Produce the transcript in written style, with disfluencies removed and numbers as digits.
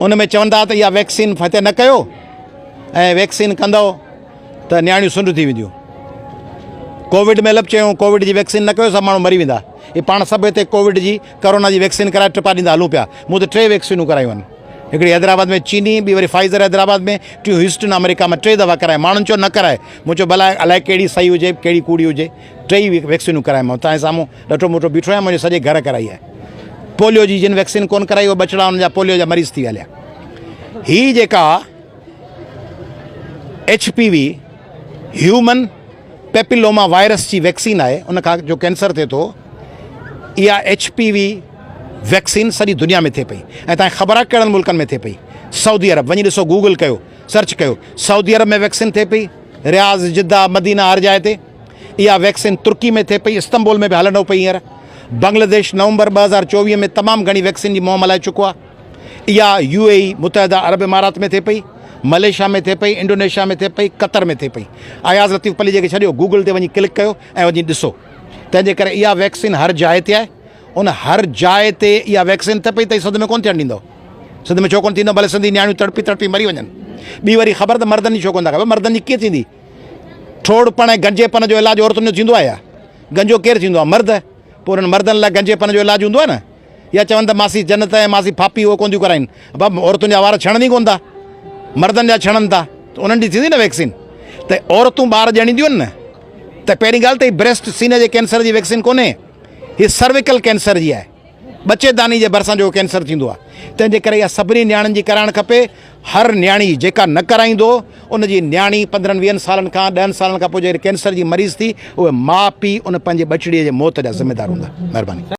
ان ۾ چون ٿا ته اها ويڪسين فتح نه ڪيو ۽ ويڪسين ڪندؤ ته نياڻيون سنڍ ٿي وينديون. ڪووڊ مهل به چيو ڪووڊ جي ويڪسين نه ڪيو سڀ ماڻهو مري ويندا. هي پاڻ سڀ هتي ڪووڊ جي ڪورونا جي ويڪسين ڪرائي ٽپا ڏيندا هلون پيا. مون ته ٽي ويڪسينون ڪرايون آهن. هڪڙي حيدرآباد ۾ چيني، ٻي وري فائزر حيدرآباد ۾، ٽيون هيوسٽن آمريڪا ۾ ٽي دفعا ڪرايم. ماڻهن چيو نه ڪرائي. مون چيو ڀلا الائي ڪهڙي صحيح هجي ڪهڙي ڪوڙي هجي. ٽئي ويڪسينون ڪرايم. توهان جي سامهون ڏٺو موٽو بيٺو آهيان منهنجي سڄي گهر ڪرائي آهي. پوليو جي جن ويڪسين ڪون ڪرائي اهي ٻچڙا انهن جا پوليو جا مريض ٿي ويا هليا. هي جيڪا H P V human papilloma virus جي ويڪسين آهي ان کان جو ڪينسر ٿئي ٿو اها ايڇ پي وي ويڪسين سڄي دنيا ۾ ٿئي پئي ۽ تنهن خبر آهي ڪهڙن ملڪن ۾ ٿئي پئي سعودي عرب وڃي ڏسو گوگل ڪيو سرچ ڪيو سعودي عرب ۾ ويڪسين ٿئي پئي رياض جده مدينه هر جاء تي اها ويڪسين ترڪي ۾ ٿئي پئي، استنبول ۾ به هلندو پئي هينئر. بنگلاديش نومبر 2024 ۾ تمام گهڻي ويڪسين جي مهم هلائي چڪو آهي. اها يو اي اي، متحده عرب امارات ۾ ٿئي پئي، ملائيشيا ۾ ٿئي پئي، انڊونيشيا ۾ ٿئي پئي، قطر ۾ ٿئي پئي. اياز لطيف پليجي کي ڇڏيو، گوگل تي وڃي ڪلڪ ڪيو ۽ وڃي ڏسو. تنهن جي ڪري اها ويڪسين هر جاء تي آهي. ان هر جاء تي اها ويڪسين ٿئي پئي ته هي سنڌ ۾ ڪونه ٿيڻ ڏيندو. سنڌ ۾ ڇو ڪونه ٿيندو؟ ڀلي سنڌي نياڻيون تڙپي تڙپي مري وڃن. ٻي وري خبر ته مردن جي ڇو ڪونه ٿا ڪن؟ مردن جي ڪيئن ٿيندي؟ ٺوڙهپڻ ۽ گنجيپن جو علاج عورتن جو ٿيندو آهي يا گنجو ڪير ٿيندو آهي؟ مرد. پوء انهن مردن لاء گنجيپن جو علاج هوندو آهي نه؟ يا چون ته ماسي جنت ۽ ماسي ڦاپي اهو ڪونه ٿيون ڪرائين. ابا عورتن جا وار ڇڻن ئي ڪونه ٿا، مردن جا ڇڻن ٿا ته انهن جي ٿيندي نه ويڪسين. ته عورتون ٻار ڄڻينديون آهن نه ته پهرين ڳالهه ته هي بريسٽ سيني جي ڪينسر جي ويڪسين ڪونهي، هي سرويڪل ڪينسر جي آهي. ٻچي داني جي ڀرسان جيڪو ڪينسر ٿيندو آهي تنهن جي ڪري اها سڀني نياڻين جي ڪرائڻ کپي هر نياڻي جيڪا نه ڪرائيندو ان جي نياڻي 15 20 سالن کان 10 سالن کان پوء جيڪڏهن ڪينسر جي مريض ٿي اهي ماء پيء ان پنهنجي ٻچڙي جي موت جا ذميدار هوندا مهرباني.